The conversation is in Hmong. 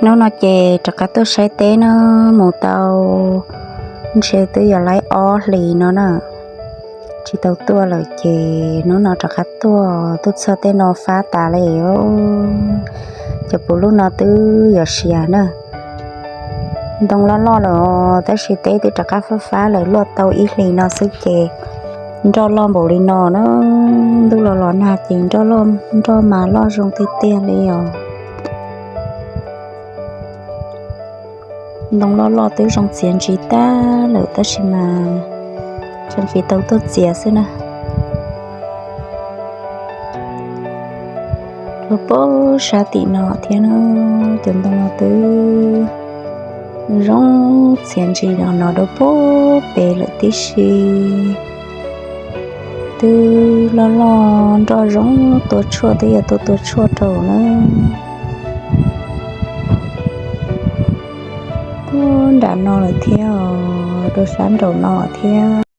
Hnub no ces rov qab tuaj saib teb na, mus tau ntshe twb yuav laib ob hlis no na, tsis tau tuaj lawm ces hnub no rov qab tuaj, tuaj txog tej no fab tas li. Cov puv lub no twb yuav siav na. Ntoo loj loj lawm os, tab sis teb twb rov qab fab fab lawm, luaj tau ib hlis no xwb ces nroj loj npaum li no na. Ntuj los los nag ces nroj, nroj mas loj zoo tiag tiag li os. Ntoo loj loj twb zoo txiav ntsis tag lawm tab sis mas tseem tsis tau tuaj txiav xwb na. Rau puag sab tim no thiab na, cov ntoo no twb zoo txiav ntsis no, no rau puag pem lawm tib si. Twb loj loj, nroj zoo tua tshuaj, twb yuav tua tua tshuaj rau na. Puag nram no lawm thiab os, rau sab nraum no thiab.